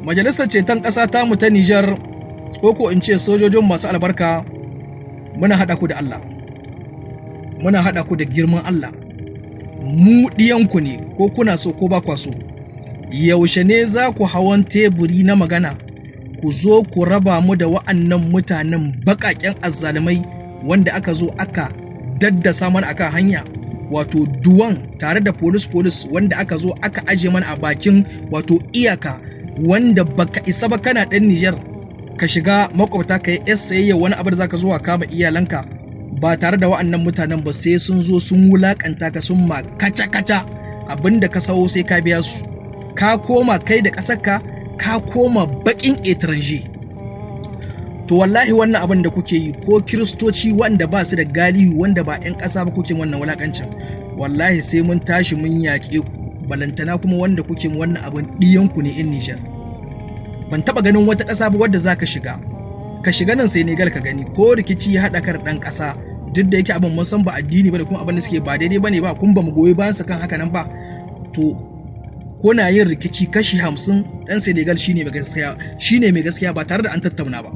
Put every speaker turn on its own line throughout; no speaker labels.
Majalisar Ceton Ƙasa tamu ta Nijar, ko in ce sojojin masu albarka, muna haɗa ku da Allah, muna haɗa ku da girman Allah. Mu ɗiyanku ne, ko kuna so ko ba kwa so. Yaushe ne za ku hawan teburi na magana, ku zo ku raba mu da wa'annan mutanen baƙaƙen azzalumai wanda aka zo aka daddasa mana akan hanya, wato douane tare da police wanda aka zo aka aje mana a bakin wato iyaka, wanda baka isa ba kana ɗan Nijar ka shiga makwabta ka yi sayayya wani abu da zaka zo kama iyalanka ba tare da wa'annan mutanen ba, sai sun zo sun wulakanta ka, sun ma kaca-kaca abinda ka sawo, sai ka biya su. Ka koma kai da ƙasarka, ka koma baƙin étranger. To wallahi wannan abin da kuke yi, ko Kiristoci wanda ba su da galihu, wanda ba 'yan ƙasa ba kuke wannan wulakancin, wallahi sai mun tashi mun yaƙe ku, balantana kuma wanda kuke wannan abin ɗiyanku ne in Nijar. Ban taɓa ganin wata ƙasa ba wadda za ka shiga, ka shiga nan Senegal ka gani, ko rikici ya haɗa kar ɗan ƙasa, duk da yake abin mun san ba addini bane, kuma abin da suke ba daidai bane ba, kun ba mu goyi bayan su kan haka nan ba. To kuna yin rikici kashi 50, ɗan Senegal shine mai gaskiya, shine mai gaskiya, ba tare da an tattauna ba.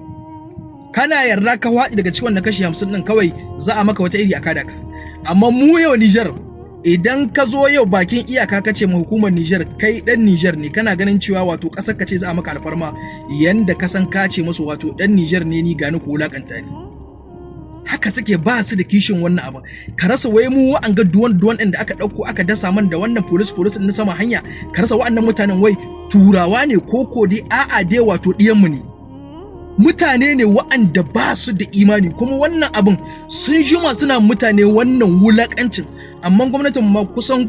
Kana yarda ka faɗi daga cikin wannan kashi 50 ɗin, kawai za a maka wata iri a kada ka. Amma mu yau Nijar, idan ka zo yau bakin iyaka ka ce ma hukumar Nijar kai dan Nijar ne, kana ganin cewa wato ƙasar ka ce za a maka alfarma, yanda ka san ka ce musu wato dan Nijar ne ni, gani ko wulakanta ni. Haka suke, ba su da kishin wannan abu. Ka rasa wai mu wa'an ga douane douane ɗin da aka ɗauko aka dasa man da wannan police police ɗin sama hanya, ka rasa wa'annan mutanen wai Turawa ne ko dai a'a dai wato ɗiyanmu ne. Mutane ne wa'anda ba su da imani, kuma wannan abin sun jima suna mutane wannan wulakancin, amma gwamnatin ma kusan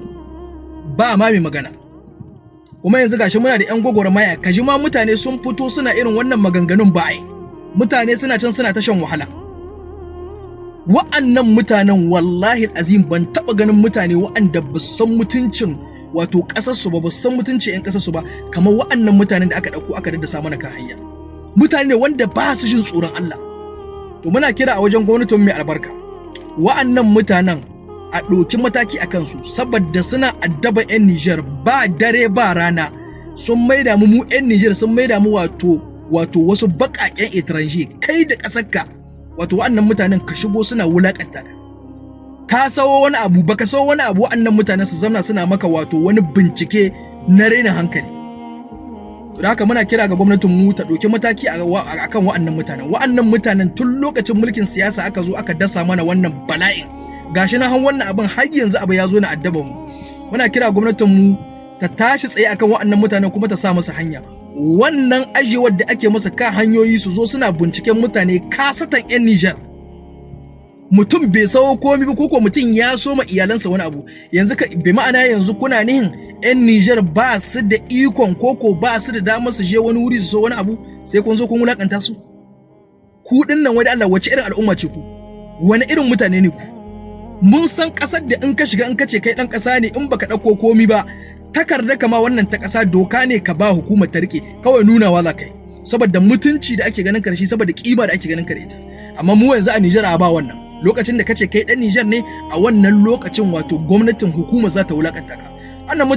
ba ma mai magana. Kuma yanzu gashi muna da 'yan gwagwarmaya, ka ji ma mutane sun fito suna irin wannan maganganun ba ai mutane suna can suna ta shan wahala. Wa'annan mutanen, wallahi azim, ban taba ganin mutane wa'anda ba san mutuncin wato ƙasarsu ba, ba san mutuncin 'yan ƙasarsu ba, kamar wa'annan mutanen da aka ɗauko aka daddasa mana kan hanya. Mutane ne wanda ba su jin tsoron Allah. To muna kira a wajen gwamnatin mai albarka, wa'annan mutanen a ɗauki mataki a kansu, saboda suna addaba 'yan Nijar ba dare ba rana. Sun maida mu, mu 'yan Nijar, sun maida mu wato wasu baƙaƙen étranger. Kai da ƙasarka, wato wa'annan mutanen ka shigo suna wulaƙanta ka. Ka sawo wani abu, baka sawo wani abu, wa'annan mutanen su zamna suna maka wato wani bincike na rainin hankali. To da haka muna kira ga gwamnatin mu ta ɗauki mataki a kan wa'annan mutanen. Wa'annan mutanen tun lokacin mulkin siyasa aka zo aka dasa mana wannan bala'in. Gashi na han wannan abin har yanzu abu ya zo na addaba mu. Muna kira gwamnatin mu ta tashi tsaye akan wa'annan mutanen, kuma ta sa musu hanya. Wannan ajewar da ake masa kan hanyoyi, su zo suna binciken mutane kasatan 'yan Nijar, mutum bai sawo komi ba, koko mutum ya soma iyalansa wani abu. Yanzu ka bi ma'ana yanzu kuna nihin 'yan Nijar ba su da ikon koko ba su da damar su je wani wuri su so wani abu sai kun zo kun wulakanta su? Ku din nan, wani Allah, wace irin al'umma ce ku? Wani irin mutane ne ku? Mun san kasar da in ka shiga, in ka ce kai dan kasa ne, in baka dauko komi ba, takarda kama wannan ta kasa doka ne ka ba hukumar ta rike, kawai nunawa za ka yi, saboda mutunci da ake ganin karshe, saboda kima da ake ganin ka da ita. Amma mu yanzu a Nijar a ba wannan lokacin da kace kai dan Nijar ne, a wannan lokacin wato gwamnatin hukuma za ta wulakanta ka. Wannan